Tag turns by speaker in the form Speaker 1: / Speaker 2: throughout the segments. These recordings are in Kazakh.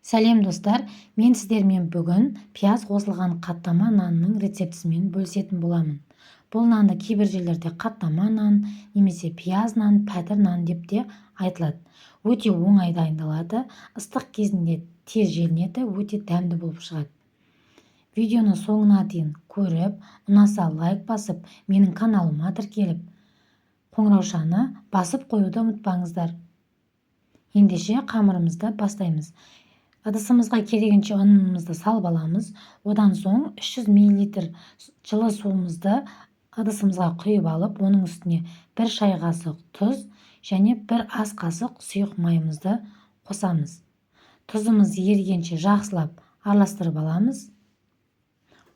Speaker 1: Сәлем, достар! Мен сіздермен бүгін пияз қосылған қаттама нанның рецептісімен бөлісетін боламын. Бұл нанды кейбір жерлерде қаттама нан немесе пияз нан, пәтір нан деп те айтылады. Өте оңай дайындалады, ыстық кезінде тез желінеді, өте дәмді болып шығады. Видеоны соңына дейін көріп, ұнаса лайк басып, менің каналыма тіркеліп, қоңыраушаны басып қоюды ұмытпаңыздар. Ендеше қамырымызды бастаймыз. Ыдысымызға керегінше ұнымызды салып аламыз. Одан соң 300 мл жылы суымызды ыдысымызға құйып алып, оның үстіне 1 шай қасық тұз және 1 ас қасық сұйық майымызды қосамыз. Тұзымыз ерігенше жақсылап араластырып аламыз.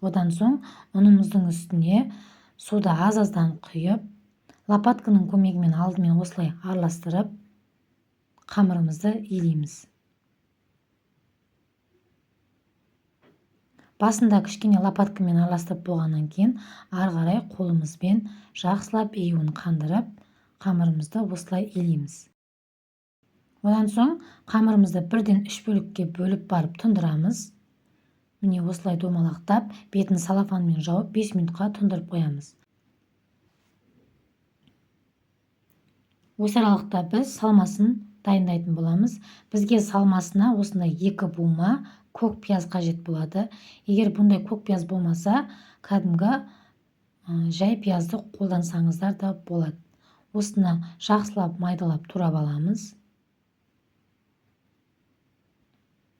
Speaker 1: Одан соң ұнымыздың үстіне суды аз-аздан құйып, лопатканың көмегімен алдымен осылай араластырып, қамырымызды илейміз. Басында кішкене лопаткамен араластырып болғаннан кейін ары қарай қолымызбен жақсылап июін қандырып, қамырымызды осылай илейміз. Одан соң қамырымызды бірден 3 бөлікке бөліп барып тұндырамыз. Міне осылай домалақтап, бетін салафанмен жауып 5 минутқа тұндырып қоямыз. Осы аралықта біз салмасын дайындайтын боламыз. Бізге салмасына осындай 2 бума көк пияз қажет болады. Егер бұндай көк пияз болмаса, кәдімгі жай пиязды қолдансаңыздар да болады. Осыны жақсылап майдалап турап аламыз.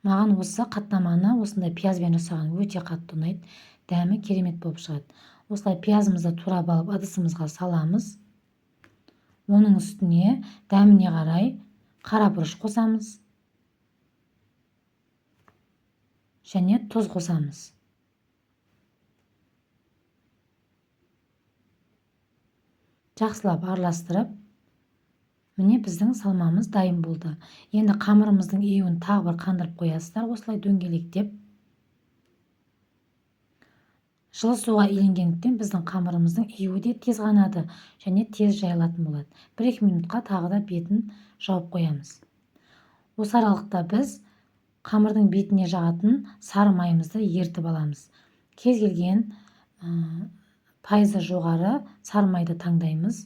Speaker 1: Маған осы қаттаманы осындай пиязбен жасаған өте қатты ұнайды. Дәмі керемет болып шығады. Осылай пиязымызды турап алып ыдысымызға саламыз. Оның үстіне дәміне қарай қара бұрыш қосамыз. Және тұз қосамыз. Жақсылап араластырып, міне біздің салмамыз дайын болды. Енді қамырымыздың июін тағы бір қандырып қоясыздар, осылай дөңгелектеп. Жылы суға иленгендіктен біздің қамырымыздың июі де тез қанады және тез жайылатын болады. 1-2 минутқа тағы да бетін жауып қоямыз. Осы аралықта біз қамырдың бетіне жағатын сары майымызды ерітіп аламыз. Кез келген пайызы жоғары сары майды таңдаймыз.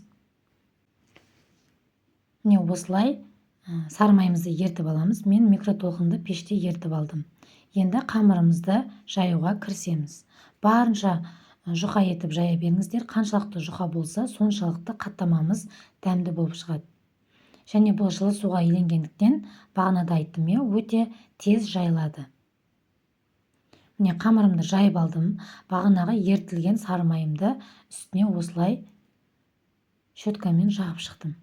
Speaker 1: Міне осылай сары майымызды ерітіп аламыз. Мен микротолқынды пеште ерітіп алдым. Енді қамырымызды жаюға кірісеміз. Барынша жұқа етіп жая беріңіздер. Қаншалықты жұқа болса, соншалықты қаттамамыз дәмді болып шығады. Және бұл жылы суға иленгендіктен, бағанада айттым иә, өте тез жайылады. Міне қамырымды жайып алдым. Бағанағы ерітілген сары майымды үстіне осылай щеткамен жағып шықтым.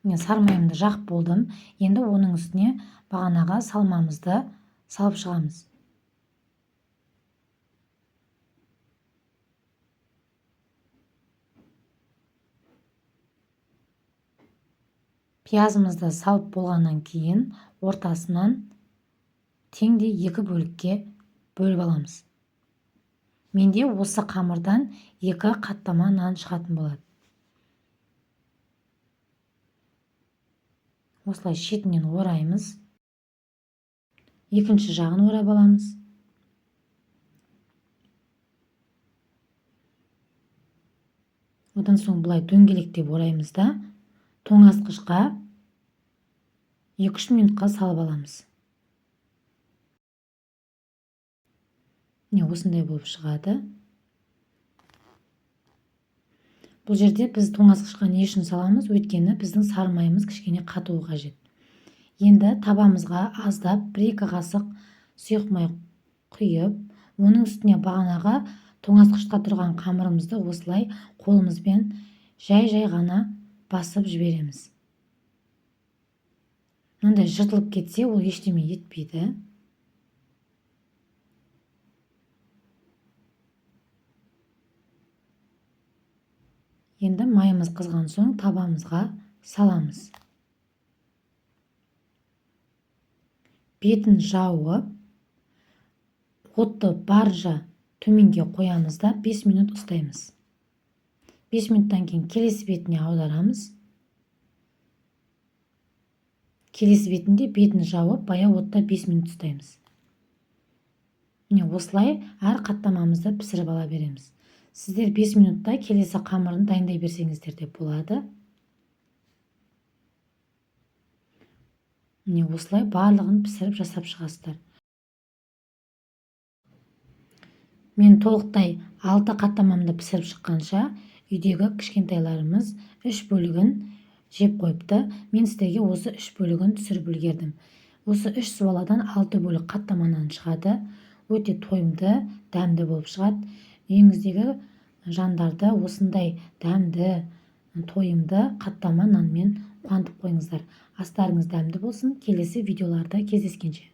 Speaker 1: Міне сары майымды жағып болдым. Енді оның үстіне бағанағы салмамызды салып шығамыз. Пиязымызды салып болғаннан кейін ортасынан теңдей 2 бөлікке бөліп аламыз. Менде осы қамырдан 2 қаттама нан шығатын болады. Осылай шетінен ораймыз. Екінші жағын орап аламыз. Одан соң былай дөңгелектеп ораймыз да, тоңазытқышқа 2-3 минутқа салып аламыз. Міне осындай болып шығады. Бұл жерде біз тоңазытқышқа не үшін саламыз? Өйткені біздің сары майымыз кішкене қатуы қажет. Енді табамызға аздап 1-2 қасық сұйық май құйып, оның үстіне бағанағы тоңазытқышта тұрған қамырымызды осылай қолымызбен жай-жай ғана басып жібереміз. Мынандай жыртылып кетсе, ол ештеме етпейді. Енді майымыз қызған соң табамызға саламыз. Бетін жауып, отты барынша төменге қоямыз да 5 минут ұстаймыз. 5 минуттан кейін келесі бетіне аударамыз. Келесі бетінде бетін жауып, баяу отта 5 минут ұстаймыз. Міне, осылай әр қаттамамызды пісіріп ала береміз. Сіздер 5 минутта келесі қамырын дайындай берсеңіздер де болады. Міне, осылай барлығын пісіріп жасап шығасыздар. Мен толықтай 6 қаттамамды пісіріп шыққанша үйдегі кішкентайларымыз 3 бөлігін жеп қойыпты. Мен сіздерге осы 3 бөлігін түсіріп үлгердім. Осы 3 суаладан 6 бөлік қаттама нан шығады. Өте тойымды, дәмді болып шығады. Үйіңіздегі жандарды осындай дәмді, тойымды қаттама нанмен қуантып қойыңыздар. Астарыңыз дәмді болсын. Келесі видеоларда кездескенше.